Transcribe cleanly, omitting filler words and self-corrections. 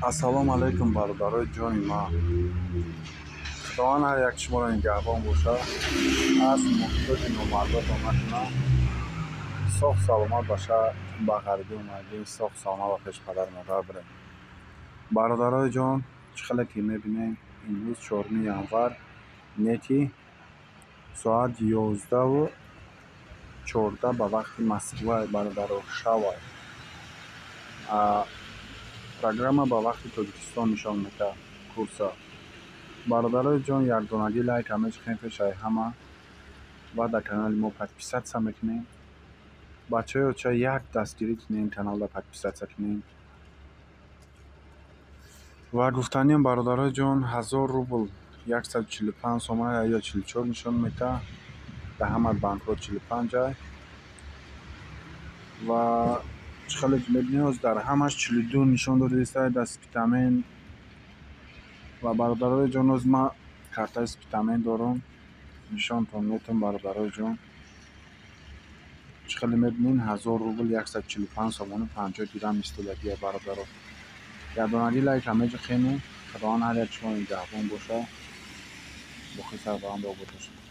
Ассалому алайкум, бародарои ҷони ман. Худованд ҳар як шуморо нигаҳбон бошад, аз муҳтоҷи номардотон накунад. Соғ саломат баша, ба ғарибӣ омадем, соғ саломат ба пеши падару модар бирем. Бародарои ҷон, чӣ хеле ки мебинем, имрӯз 4 январ нети соат 11:14 ба вақти Москва, бародаро, шавад. Программа ба вақти Тоҷикистон нишон медиҳад курса. Бародарои ҷон, якдонагӣ лайка мечиқем пешаи ҳама ва дар канали мо подписаться мекунем. Бачаҳои оча, як дастгирӣ кунем, каналда подписаться кунем. Ва гуфтаниям, бародарои ҷон, 1000 рубл 145 сомона ё 44 нишон медиҳад. Дар ҳама банкҳо 45 ай. Ва чӣ хеле ки мебинем, ҳозир дар ҳамаш 42 нишон додааст дар Спитамен. Ва, бародарои ҷон, ҳозир ман картаи Спитамен дорам, нишонтон метавам, бародарои ҷон. Чӣ хеле мебинем, 1000 рубл 145 сомону 50 дирам истодагия, бародаро. Якдонагӣ лайка меҷиқему. Худованд ҳар як шумо нигаҳбон бошад. Боқӣ сарбаланду обод бошед.